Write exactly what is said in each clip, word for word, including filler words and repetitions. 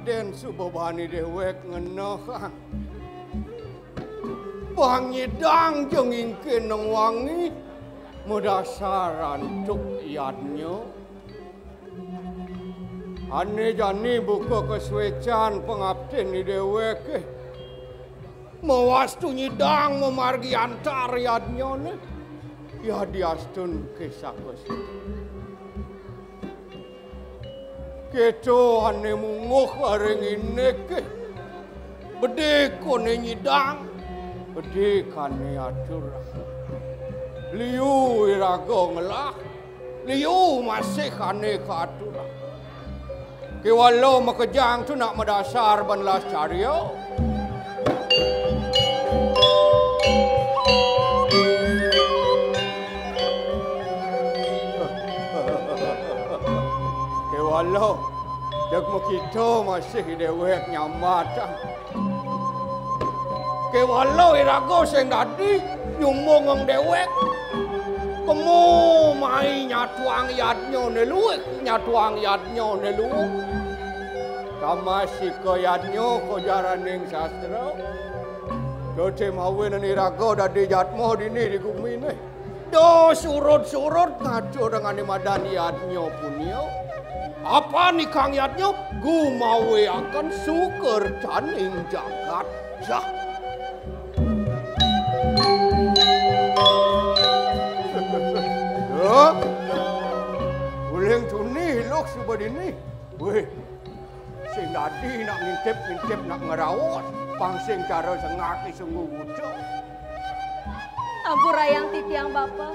Dén suba bani déwék ngenehang. Pangidang ja ngingkin neng wangi madasar antuk yadnya. Ané jani buka kasuécan pangaptin di déwéké. Mawastu nyidang mamargi antar yadnyané. Yadiastun kisah. Kéto ané munguh ring indiké. Bedik ané nyidang, bedik ané aturang. Liu iraga ngelah, liu masih ané katurang. Kéwala makejang tu nak madasar ban las carya. Kéwala, jeg makita masih déwék nyambatang. Kéwala iraga sing dadi nyumbungeng déwék. Kema mai nyatuang yadnyané luih, nyatuang yadnyané luih. Kamasika yadnya kajaraning sastra. Tuti mawinan iraga dadi jatma dini di guminé. Da surud-surud ngaturang ané madan yadnya punia. Apan ikang yadnya gumawiaken sukertaning jagat. Jah. Duh. Uling tuni Luh suba dini. Wéh. Sing dadi nak ngintip-ngintip nak ngraos, pang sing cara sengak sungguh buta. Ampurayang titiang Bapa.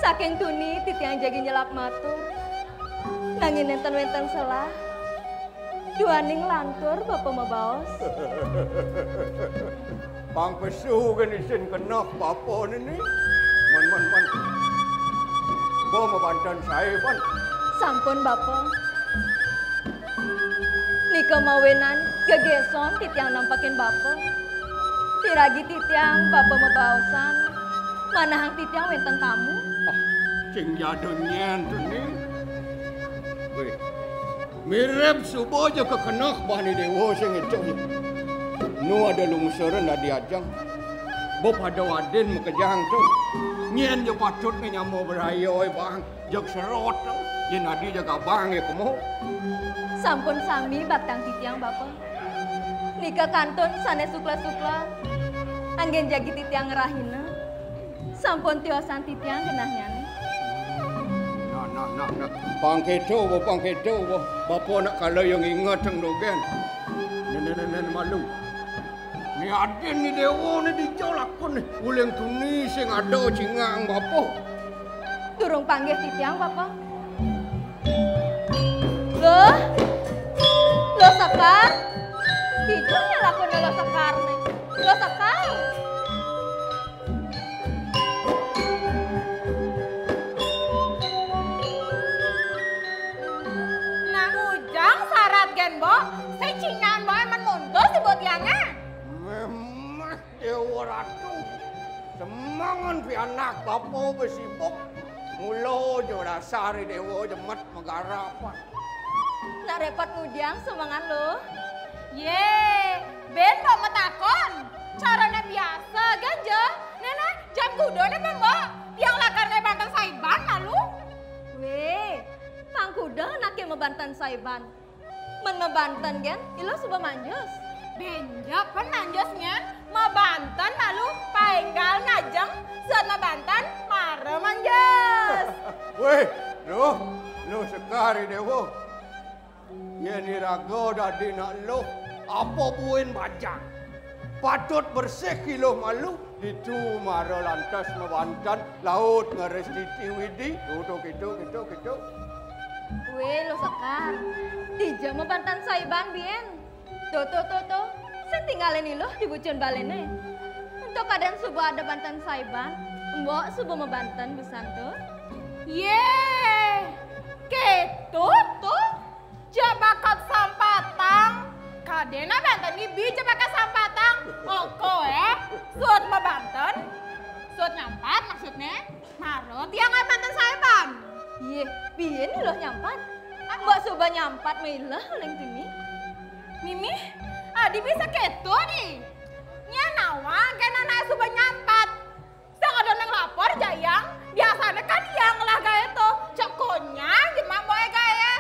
Saking tuni titiang jagi nyelap matur. Nanging nénten wénten selah. Duaning lantur Bapa mabaos. Pang pesu gén isin keneh bapané né. Mén, mén, mén. Ba mabanten saé, ban. Sampun, Bapa. Nika mawinan gegéson titiang nampekin Bapa. Piragi titiang Bapa mabaosan, manahang titiang wénten tamu. Ah, sing jada nyén to, Ning. Wéh. Mirib suba ja kakeneh bani déwa sing eco. Nu ada lungsuran dadi ajeng. Ba pada wadin makejang to. Nyén ja patutné nyama braya, bang. Jeg serot to. Yén adi jeg abang ya kemo. Sampun sami baktang titiang, Bapa. Nika kantun sané sukla-sukla. Anggén jagi titiang ngrahina. Sampun tiosan titiang genahnyané. Nah, nah, nah, nah. Pang kéto, Ba, pang kéto, Ba. Bapa nak kala ya ngingetang dogén. Né, né, né, né, malu. Né adin né déwa né dija lakun né. Uling tuni sing ada cingang Bapa. Durung panggih titiang, Bapa. Luh. Luh Sekar. Dija né lakun Luh Sekar né. Luh Sekar. Nah, ngujang sarat gén, Mbok. Sing cingan, Mbok, men muntus ibu tiangé. Mémeh Déwa Ratu. Semengan pianak bapa besibuk. Mula ja dasar déwa jemet magarapan. Nak répot ngudiang semengan, Luh. Yé, bén Mbok matakon. Carané biasa gén ja. Né, né, jam kuda né, Mbok. Tiang lakar né banten saiban malu. Wéh, pang kuda anaké mabanten saiban. Men mabanten gén, Iluh suba manjus. Bén ja pén manjus nyén, mabanten malu, paénggal ngajeng, suud mabanten, mara manjus. Wéh, Luh, Luh Sekar déwa. Yén iraga dadi nak Luh, apa buin bajang? Patut bersih Iluh malu, ditu mara lantas mabanten, laut ngeres titi widi. Tuh, tuh, kéto, kéto, kéto. Wéh, Luh Sekar. Dija mabanten saiban biin. Tuh, tuh, tuh, tuh. Sing tinggalin Iluh di bucun baliné. Ento kadén suba ada banten saiban, Mbok suba mabanten busan tuh. Yé, kéto tuh. Ja bakat sampatang. Kadén banten ibi ja bakat sampatang. Oko, é. Suud mabanten. Suud nyampat maksudné. Mara tiang ngaé banten saiban. Yé, pian Iluh nyampat? Mbok suba nyampat mailah uling tuni. Mimih, adi bisa kéto, Di. Nyén nawang kén anak suba nyampat. Sing ada nang lapor, jayang. Biasané kan yang lah gaé to. Cek konyang jemak mboké gaé.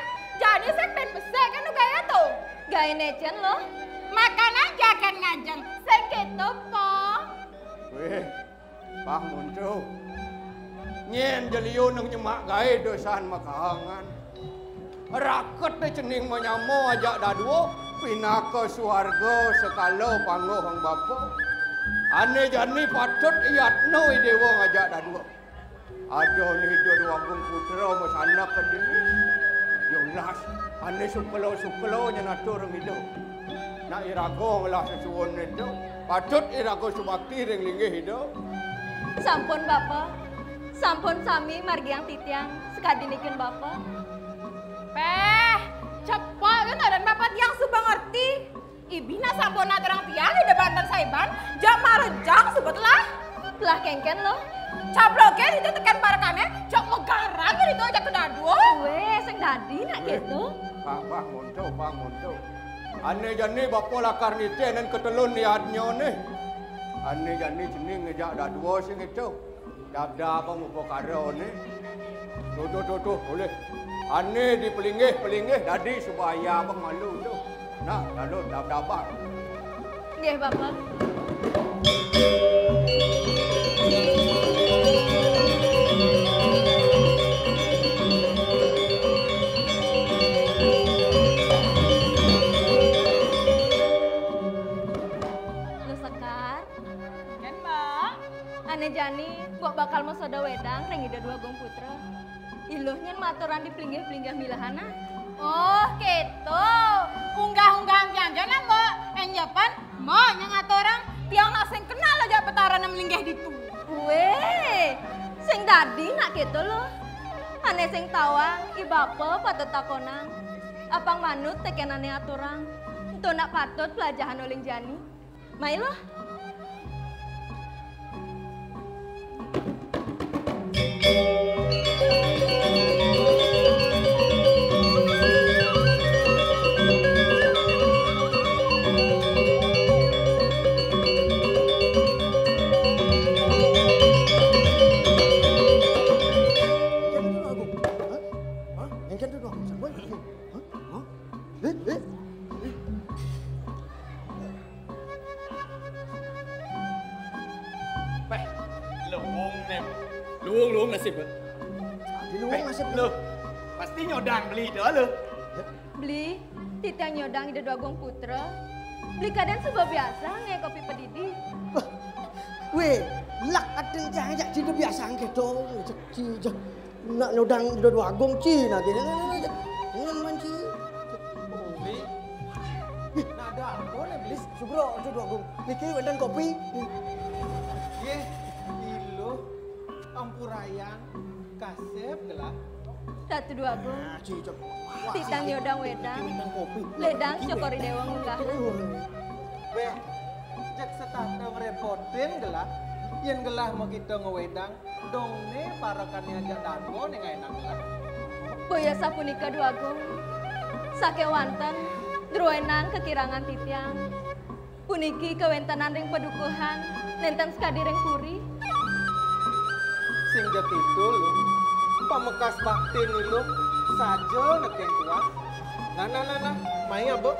Jani sing ben besik kan gaé to. Gaé nécén lo. Makan aja kan ngajeng. Sing kéto, Po. Wéh, Bah Monto. Nyén ja liu nang nyemak gaé dosan makahangan. Raket dé cening manyama ajak dadua, pinaka suarga sekala pangguhang bapa. Ané jani patut yatna i déwa ngajak dadua. Ada né Ida Déwa Agung Putra masandak ka dini. Yolas, ané sukla-sukla nyén atur ida. Nak iraga ngelah sesuunan ida, patut iraga subakti ring linggih ida. Sampun, Bapa. Sampun sami margiang titiang sakadi niki, Bapa. Péh, cepok gén aran Bapa tiang suba ngerti. Ibi nak sampun aturang tiang ida banten saiban, jak marejang suba telah. Telah kéngkén lo. Caploké ditu tekén parekané, jak megarang ditu ajak ka dadua. Wéh, sing dadi nak kéto. Bah, bah, Monto, bah, Monto. Ané jani bapa lakar nitih nang ketelun yadnyané. Ané jani cening ngajak dadua sing kéto. Dabdab bang upakarané. Tuh, tuh, tuh, tuh, ulih. Ané di pelinggih-pelinggih dadi suba aya bang malu tuh. Nah, lalu dabdabang. Nggih, Bapak. Luh Sekar. Kén, Mbak. Ané jani, mbok bakal masoda wédang ring Ida Déwa Agung Putra. Iluh nyén maturang di pelinggih-pelinggih milahan, nah. Oh, kéto. Unggah-unggahan tiang ja, nah, Mbok. Énjepan, Mbok nyang ngaturang, tiang nak sing kenal ajak Betarané malinggih ditu. Wéh, sing dadi nak kéto lo. Ané sing tawang, i bapa patut takonang. Apang manut tekén ané aturang. Ento nak patut plajahan uling jani. Mai lo. Hah? Hah? Hah? Eh, eh. Péh, luung né. Luung, luung nasib. Adi luung nasib. Loh, pasti nyodang beli dah lo. Beli, titiang nyodang Ida Déwa Agung Putra. Beli kadén suba biasa ngaé kopi padidi. Wéh, lak adén cang jak dina biasa kéto. Nak nyodang Ida Déwa Agung, ci, nah, gini, gini, gini, gini, man, ci. Beli. Nah, ada apa nih, Beli? Sugro, Ida Déwa Agung. Niki wénten kopi. Nggih, iluh, ampurayang, kasép, gelah. Ratu Déwa Agung. Nah, ci, cep. Wah, titiang ci, nyodang wédang. Niki wénten kopi. Ledang Cokor I Déwa ngunggah. Wéh, cék setata ngrépotin, gelah. Yén gelah makita ngwédang, dong né parekané ajak dadua né ngaénang lah. Boya sapunika Déwa Agung, sakéwanten druénang kakirangan titiang. Puniki kawéntenan ring padukuhan, nénten sakadi ring puri. Sing ja kéto lo, pamekas baktin iluh saja nekén tuah. Nah, nah, nah, nah, mai aba.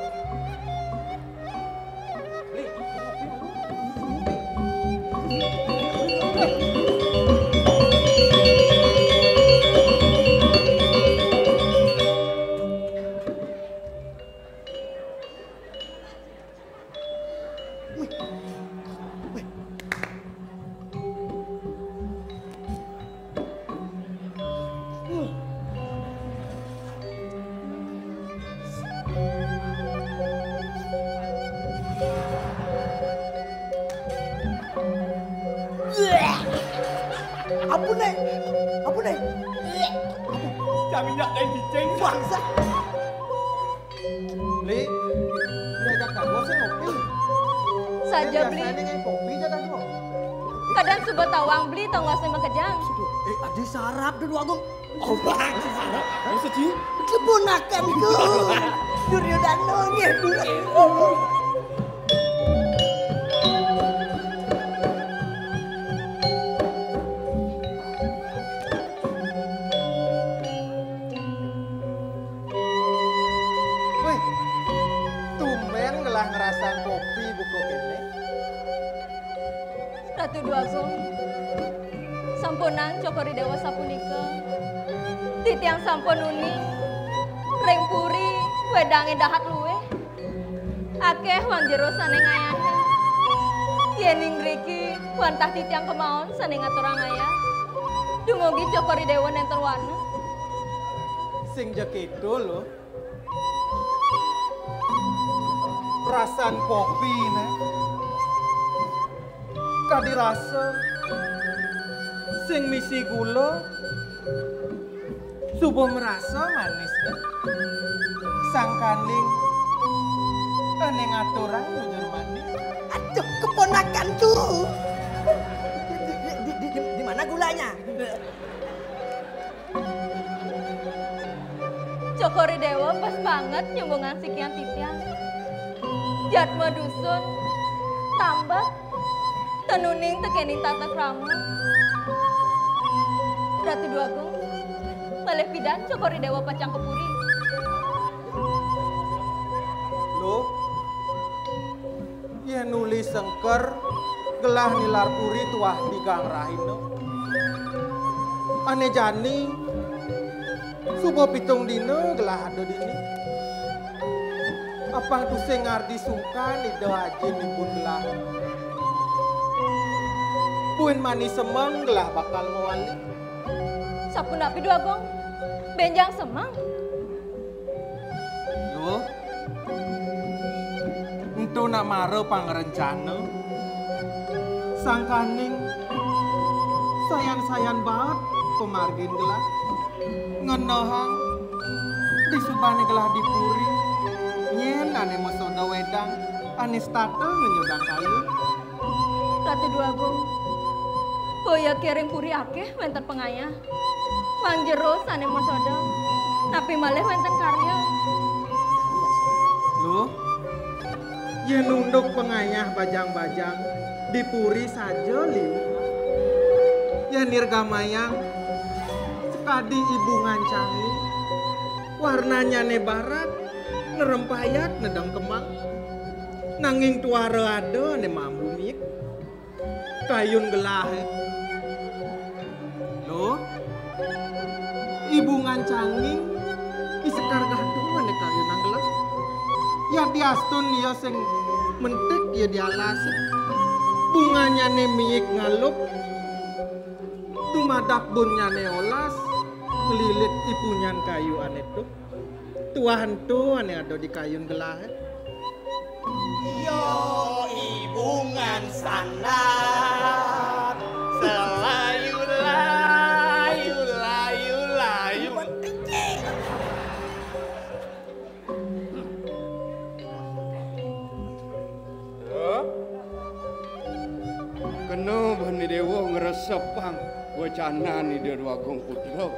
Apa né? Apa né? Jamin jak dari cicing. Bangsa. Beli, diajak kamu sih ngopi. Saja, Beli. Biasanya ngopi aja kan, Bu. Kadén suba tawang Beli tongosné makejang. Adi Sarap, Déwa Agung. Oh, Adi Sarap. Maksud you? Keponakanku. Duryodana, nggih, Duryodana. Wéh, tumbén gelah ngrasang kopi buka kéné. Ratu Déwa Agung, sampunang Cokor I Déwa sapunika. Titiang sampun uning ring puri wédangé dahat luwih. Akéh wong jero sané ngayahang. Yéning riki wantah titiang kémaon sané ngaturang ayah. Dumugi Cokor I Déwa nénten wana. Sing ja kéto, Luh. Rasan kopiné kadi rasa sing misi gula, suba marasa manisné. Sangkaning ané ngaturang jujur manis. Aduh, keponakanku. Di, di, di, di, di, di mana gulanya? Cokor I Déwa pas banget nyumbungang sikian titiang. Jadma dusun, tambet, ten uning tekéning tata krama. Ratu Déwa Agung, malih pidan Cokor I Déwa pacang ka puri. Luh, yén uli sengker gelah nilar puri tuah tigang rahina. Ané jani suba pitung dina gelah ada dini. Apang tusing ngardi sungkan Ida Ajin ipun gelah. Buin mani semeng gelah bakal mawali. Sapunapi, Déwa Agung? Bénjang semeng? Luh, ento nak mara pangrencana. Sangkaning sayan-sayan baat pamargin gelah. Ngenehang disubané gelah di puri. Nyén ané masoda wédang, ané setata ngenyudang kayun. Ratu Déwa Agung, boya ké ring puri akéh wénten pangayah. Wong jero sané masoda, napi malih wénten karya. Luh, yén unduk pangayah bajang-bajang di puri saja liu. Yén nirgamayang sakadi I Bungan Canging, warnanyané barak, ngrempayat nedeng kemang. Nanging tuara ada ané mambu miik kayun gelahé. Luh, I Bungan Canging, I Sekar Gadung ané kayunang gelah. Yadiastun ia sing mentik ia di alasé. Bunganyané miik ngalup, dumadak bunnyané olas, nglilit I Punyan Kayu ané tuh. Tuah ento ané ada di kayun gelahé. Yo, I Bungan Sandar, selayu-layu, layu-layu. Hah? Kena bani déwa ngresepang wacanan Ida Déwa Agung Putra.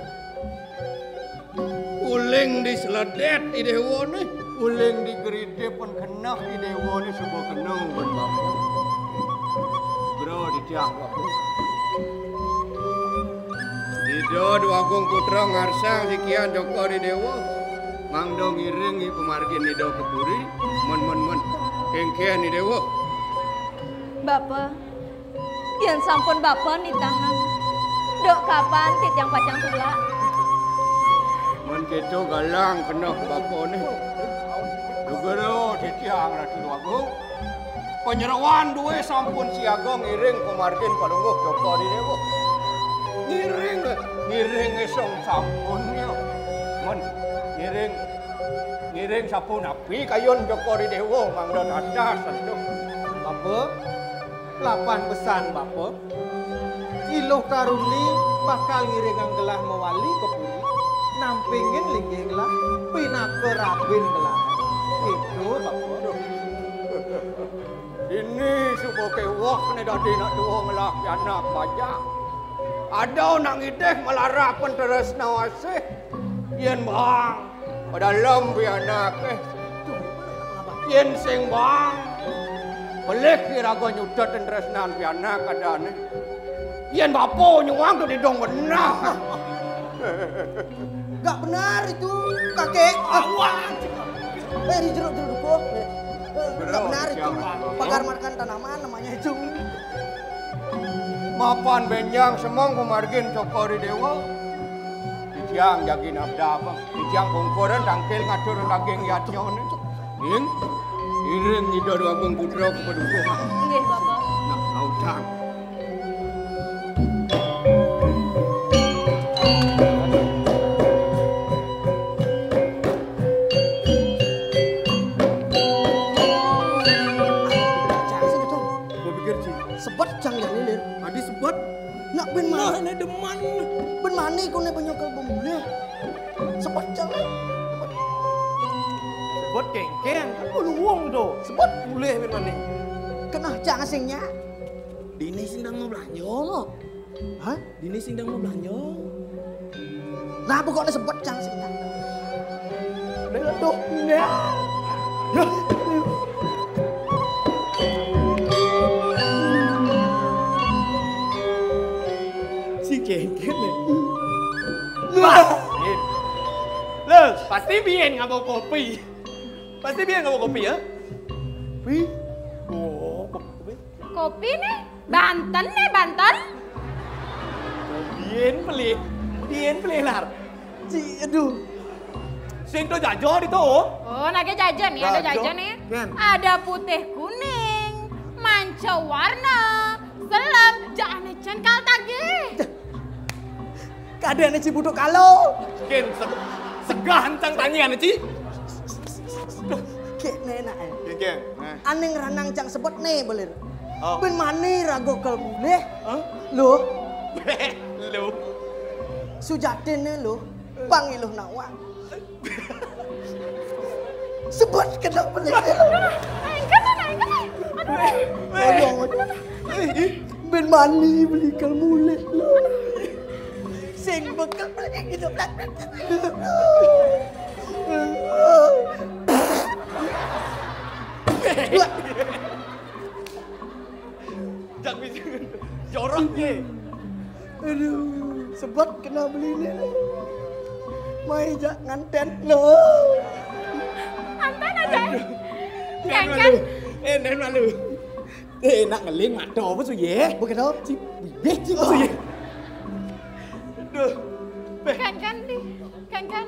Uling di seledét I Déwané, uling di gridip pun keneh I Déwané suba keneh pun bapa. Bro di tiang bapa. Ida Déwa Agung Putra ngarsang sikian Cokor I Déwa. Mangda ngiring I pamargin Ida ka puri. Men, men, men. Kéngkén I Déwa. Bapa, yén sampun bapa nitahang, duk kapan titiang pacang tulak? Men kéto galang keneh bapané. Dugra titiang Ratu Déwa Agung. Panyeroan dué sampun siaga ngiring pamargin Palungguh Cokor I Déwa. Ngiring, ngiring ésong sampun ya. Men ngiring, ngiring sapunapi kayun Cokor I Déwa mangda dadas sentuh. Bapa, lapan pesan bapa. I Luh Karuni bakal ngiringang gelah mawali ka puri, nampingin linggih gelah pinaka rabin gelah. Kéto, bapa. Dini suba kéweh né dadi nak tua ngelah pianak bajang. Ada nak ngidih malarapan tresna asih. Yén bang, padalem pianaké. Yén sing bang, pelih iraga nyudatin tresnan pianak adané. Yén bapa nyuang to didong benah. Nggak benar itu, kakek. Ah, wah. Eh, di jeruk, jeruk duko. Eh, eh, nggak benar itu. Pagar makan tanaman namanya itu. Mapan bénjang semeng pamargin Cokor I Déwa. Titiang jagi nabdab. Titiang pungkuran tangkil ngatur daging yadnyané. Ning, iring Ida Déwa Agung Putra ka padukuhan. Nggih, Bapak. Nah, lautang. Cang sing to. Gua pikir, Ci. Sebet cang jani, Lir. Adi sebet. Nak bén mani. Nah, ini demen. Bén mani koné banyak kalau bemulih. Sebet cang. Sebet kéngkén, kan luwung to. Sebet mulih bén mani. Keneh cang sing nyak. Dini sing dang mau belanja. Hah? Dini sing dang mau belanja. Nah, pokoknya sebet cang sing nyak. Udah tuh. Ya. Ya. Si kéngkén nih. Wah. Loh, pasti biyen ngabok kopi. Pasti biyen ngabok kopi ya? Kopi? Oh, kopi. Kopi nih, banten nih, banten. Biyen beli, biyen beli lar. Ci, aduh. Sing to jajo di to. Oh, nage jajan nih, ada jajan nih. Ada putih kuning, manca warna, selem, ja ane cengkal tagih. Kadéna ci butuh kalo. Kén se-, segah encang tanyian ci. Kéné nak. Kén, kén. Nah. Ané ngranang cang sebet né, belir. Oh. Bén mani raga kal mulih. Hah? Lo. Lo. Sujatiné lo. Pang iluh nawang. Sebet kena beli. Engkén, engkén. Aduh. Bén mani beli kal mulih lo. Sing bekel beli gitu. Jak bisa jorok ye. Aduh, sebet kena beli ni. Mai jak nganten lo. Anten aja. Jangan. Eh, nen malu. Eh, nak ngeling mata apa su ye? Bukan tau. Ci bibih ci su ye. Aduh. Kan, kan, di. Kan, kan.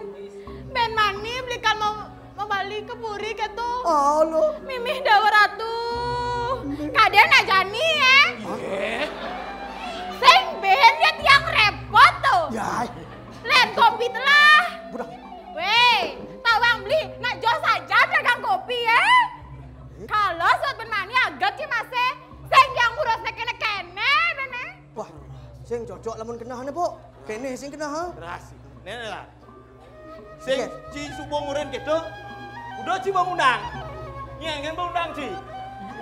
Bén mani beli kal mau Mabali ka puri kéto. Allah. Mimih dawuh Ratu. Kadén ajani, eh. Sing bén ya tiang répot to. Ya. Lén kopi telah. Budak. Wéh, tawang beli nak jos aja dagang kopi, eh. Kalau suat bén mani aget ci masih. Sing yang ngurus nek kéné-kéné, bén, eh. Wah, sing cocok lamun keneh né, Bu. Kéné sing keneh, ha? Terasi. Né lah. Sing ci suba ngurin kéto. Udah ci bang undang. Nyéngkén bang undang ci.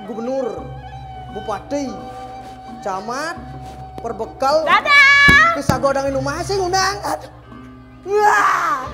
Gubernur, bupati, camat, perbekel. Dadah. Wis sagodang anu masih ngundang. Aduh. Wah.